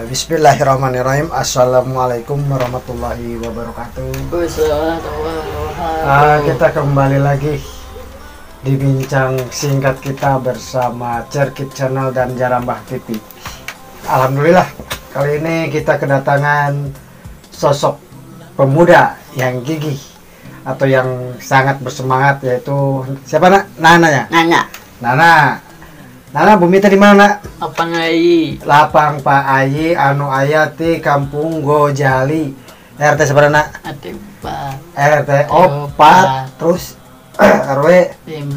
Bismillahirrahmanirrahim. Assalamualaikum warahmatullahi wabarakatuh. Kita kembali lagi di bincang singkat kita bersama Cerkit Channel dan Jarambah TV. Alhamdulillah, kali ini kita kedatangan sosok pemuda yang gigih atau yang sangat bersemangat, yaitu siapa, Nak? Nana ya? Nana. Nana. Nana, bumi tadi mana? Lapang Ayi. Lapang Pak Ayi anu aya ti Kampung Gojali. RT seberapa, Nak? RT 4. RT 4, terus RW 5.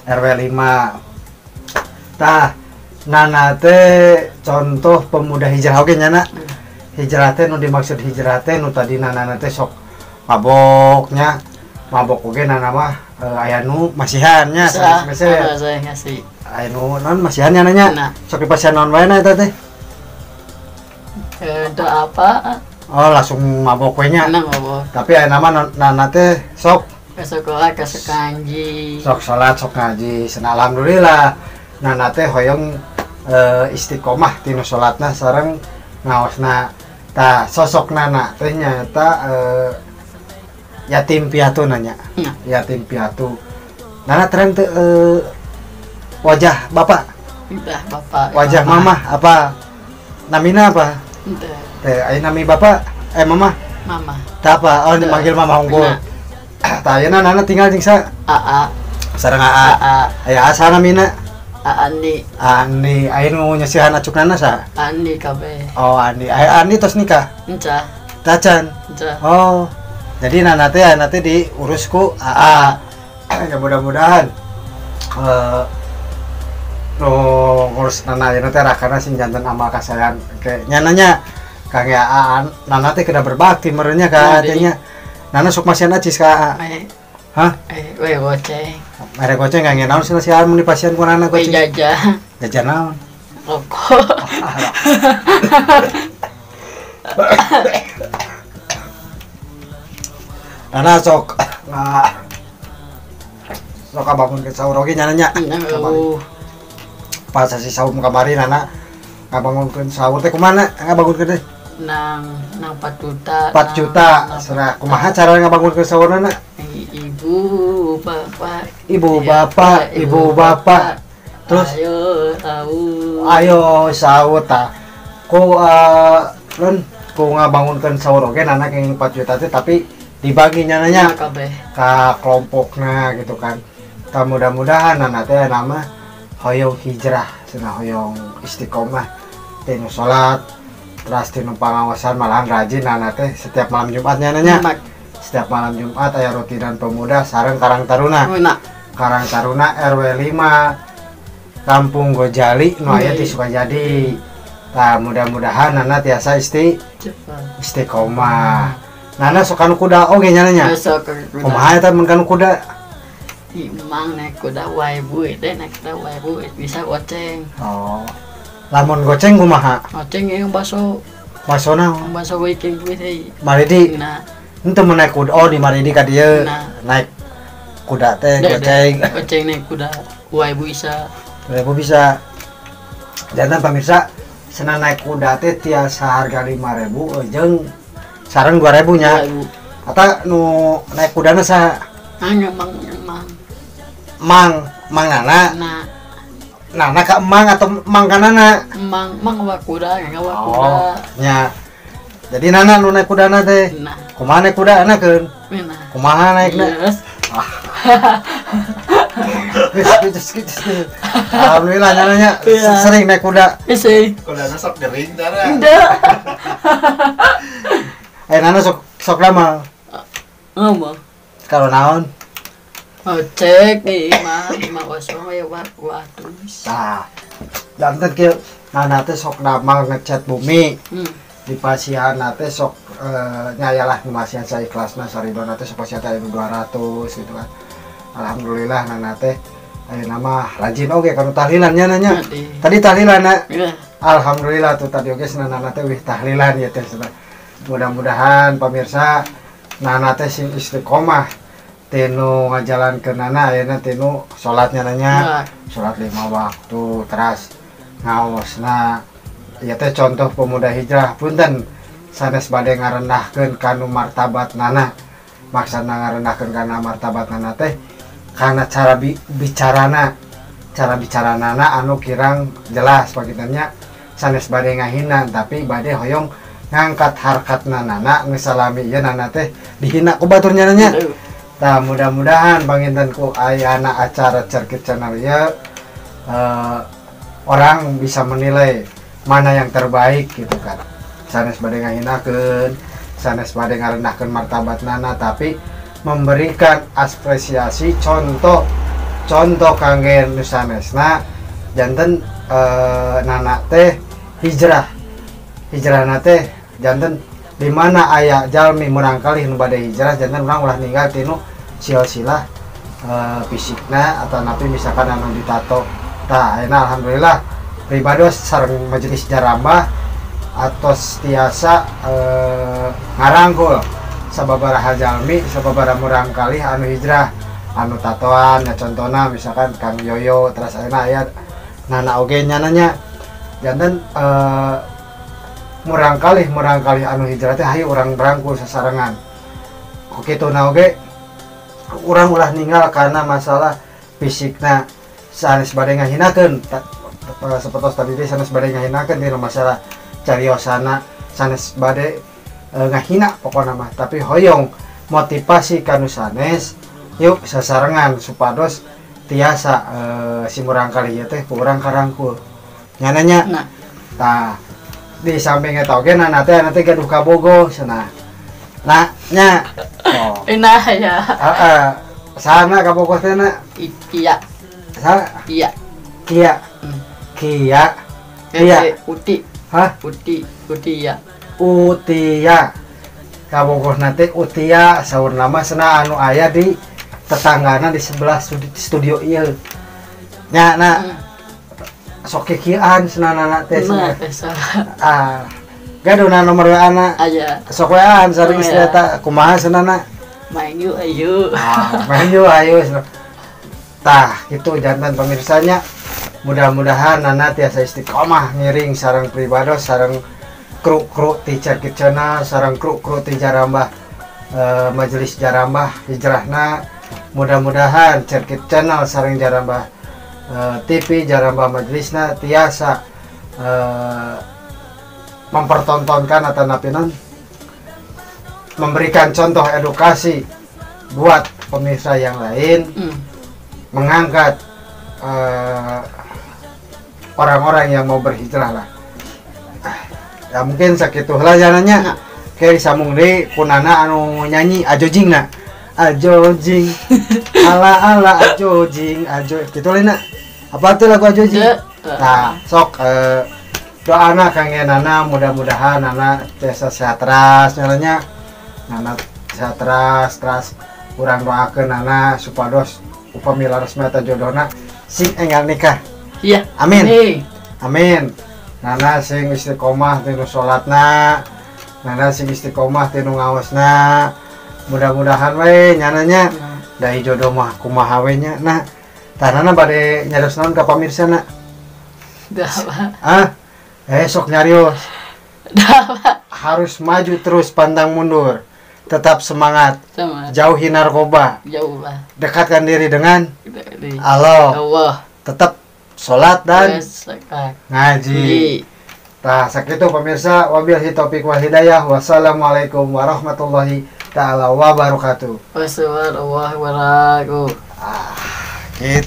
RW 5. Tah, Nana teh contoh pemuda hijrah oge nya, Nak. Hijrah teh nu dimaksud hijrah teh nu tadi Nana teh sok maboknya. Mabok oge Nana mah aya nu masihan nya, saya ngasih. Aya nu naon masihan nya nanya. Sok dipasihan naon wae na eta teh? Untuk apa? Oh, langsung mabok we nya. Mabok. Tapi aya nama Nana teh sok ke sekolah, ke ngaji. Sok salat, sok ngaji. Sen alhamdulillah Nana teh hoyong istiqomah tinu salatna sareng ngaosna. Tah, sosok Nana teh nyaeta yatim piatu nanya. Yatim piatu. Nana tren teh wajah bapak? Entah, bapak. Wajah mama apa? Namina apa? Entah. Teh, aya nami bapak? Mama? Mama. Tah apa? Oh, dipanggil mama unggul. Tah, ayeuna Nana tinggal jeung sa? Aa. Sareng Aa. Aa. Aya asa namina? Ani. Ani, aya nu nyesihan acuk Nana sa? Ani kabeh. Oh, Ani. Aya Ani tos nikah? Encah. Tacan. Encah. Oh. Jadi Nana teh ayeuna teh diurus ku Aa. Ya mudah-mudahan nu ngurus Nana ayeuna teh rakana sing janten amal kasayan ke nyananya Kang ya Aa. Nana teh kena berbakti merenya ka nya. Nana sok masihan acis ka Aa. Hah? We goceng. Mere goceng kang naon sih sian mun dipasihan ku Nana goceng? Jajan. Jajan naon? Rokok. Nana sok sok kabangun ke sahur oge nya nanya. Pas si sahur kamari Nana ngabangunkeun sahur teh kumaha? Ngabangunkeun teh? Nang 4 juta. 4 juta. Serah kumaha cara ngabangunkeun sahur Nana? Ibu bapak. Ibu bapak, ibu bapak. Terus ayo sahur. Ayo sahur tah. Ku lun ku ngabangunkeun sahur oge Nana kenging 4 juta teh tapi dibagi nyananya ka kelompokna gitu kan. Ta mudah-mudahan Nana teh nama hoyong hijrah, cenah hoyong istiqomah tinu salat, terus tinu pangawasan malahan rajin Nana teh setiap malam Jumat nyananya. Setiap malam Jumat aya rutinan pemuda sareng Karang Taruna. Karang Taruna RW 5 Kampung Gojali nu aya di Sukajadi. Tah mudah-mudahan Nana tiasa istiqomah. Nana sok kanu kuda oge nya nanya. Kumaha eta mun kanu kuda? Emang naik kuda wae bu, teh naik kuda wae bu, bisa goceng. Oh. Lamun goceng kumaha? Goceng yang baso. Baso naon? Baso weking kuwi teh. Maridi. Nah. Henteu mun naik kuda, oh di Maridi ka dieu. Naik kuda teh goceng. Goceng naik kuda wae bu bisa. Wae bu bisa. Jantan pamirsa, cenah naik kuda teh tiasa harga 5.000 jeung sareng 2.000 nya. Atau nu naik kudana sa? Nanya mang mang. Mang, mang Nana. Nana ka emang atau mang ka Nana? Mang, mang wa kuda, ngawa kuda. Oh, nya. Jadi Nana nu naik kudana teh. Nah. Kumaha naik kuda keun? Kumaha naikna? Yes. Geus. Alhamdulillah nanya sering naik kuda. Sering. Kudana sok gering tara. Henteu. Nana sok lama. Ngomong. Kalau naon? Ojek lima kosong ya watus. Nah, janten kieu Nana teh sok damang ngecat bumi. Di pasihan teh sok nyayalah masihan saikhlasna saridona teh sok pasihan teh 200 gitu kan. Alhamdulillah Nana teh ayeuna mah rajin oge kanu tahlilan nya nanya. Tadi tahlilan na. Alhamdulillah tuh tadi oge Nana teh wih tahlilan ya teh. Mudah-mudahan pemirsa Nana teh sing istiqomah tinu ngajalankeun Nana ayeuna tinu salatnya nanya. Salat 5 waktu teras ngaosna Ieu teh contoh pemuda hijrah. Punten sanes bade ngarendahkeun kanu martabat nana. Maksudna ngarendahkeun kana martabat nana teh karena cara bicarana, cara bicara nana anu kirang jelas pagitannya, sanes bade ngahina tapi bade hoyong ngangkat harkatna nana ngesalami ieu nana teh dihina ku batur nya. Tah mudah-mudahan panginten ku ayana acara Cerkit Channel ieu orang bisa menilai mana yang terbaik gitu kan. Sanes bade ngahinakeun, sanes bade ngarendahkeun martabat nana, tapi memberikan apresiasi contoh contoh kangge nu sanesna janten nana teh hijrah, hijrahna teh janten di mana aya jalmi murangkalih nu bade hijrah janten urang ulah ninggal tinu silsilah fisikna atau napi misalkan anu ditato. Tah ayeuna alhamdulillah pribados sareng majelis Jarambah atos tiasa ngarangkul sababaraha jalmi, sababaraha murangkalih anu hijrah anu tatoan ya, contohna misalkan Kang Yoyo, terus ayeuna aya nana oge nyananya janten murangkalih anu hijrah teh hayu urang berangkul sasarengan. Ku kituna oge urang ulah ninggal karena masalah fisikna, sanes bade ngahinakeun sapertos tadi teh sanes bade ngahinakeun dina masalah cariosana, sanes bade ngahina pokona mah, tapi hoyong motivasi kanu sanes yuk sasarengan supados tiasa si murangkalih ieu teh ku urang karangkul nyananya. Tah di samping eta oge nana teh nanti gaduh kabogo cenah. Nah nya. Oh. Nah ya. Heeh. Sana kabogo teh na? Kia. Sa? Kia. Kia. Kia. Kia. Uti. Hah? Uti, Utia. Utia. Kabogoh nanti Utia saur nama cenah anu aya di tetanggana di sebelah studio ieu. Nya na. Sok kikian cenah nana teh cenah. Ah. Gaduhna nomor WA na. Aya. Sok WA-an sareng istri eta kumaha cenah na? Main yuk ayo. Ah, main yuk ayo. Tah, kitu jantan pamirsanya. Mudah-mudahan nana tiasa istiqomah ngiring sareng pribados sareng kru-kru ti Cerkit Channel sareng kru-kru ti Jarambah Majelis Jarambah hijrahna. Mudah-mudahan Cerkit Channel sareng Jarambah TV Jarambah Majelisna tiasa mempertontonkan atau napinan memberikan contoh edukasi buat pemirsa yang lain, mengangkat orang-orang yang mau berhijrah lah. Ya mungkin sakitulah jalannya. Kayak disambung deui kunana anu nyanyi ajojing na. Ajojing ala ala ajojing ajo kitu lain na. Apa tuh lagu ajojing? Nah, sok doana kangge nana mudah-mudahan nana tiasa sehat teras nyalanya. Nana sehat teras teras urang doakeun nana supados upami laras mata jodohna sing enggal nikah. Iya. Amin. Amin. Nana sing istiqomah tinu salatna, nana sing istiqomah tinu ngaosna. Mudah-mudahan we nyananya dari jodoh mah kumaha we nya. Nah, tah nana bade nyarios naon ka pamirsa na? Ah, sok nyarios. Harus maju terus, pantang mundur. Tetap semangat. Jauhi narkoba. Jauh lah. Dekatkan diri dengan Allah. Allah. Tetap sholat dan ngaji. Nah, sakitu pemirsa, wabillahi taufik wal hidayah. Wassalamualaikum warahmatullahi taala wabarakatuh. Wassalamualaikum warahmatullahi wabarakatuh. Gitu.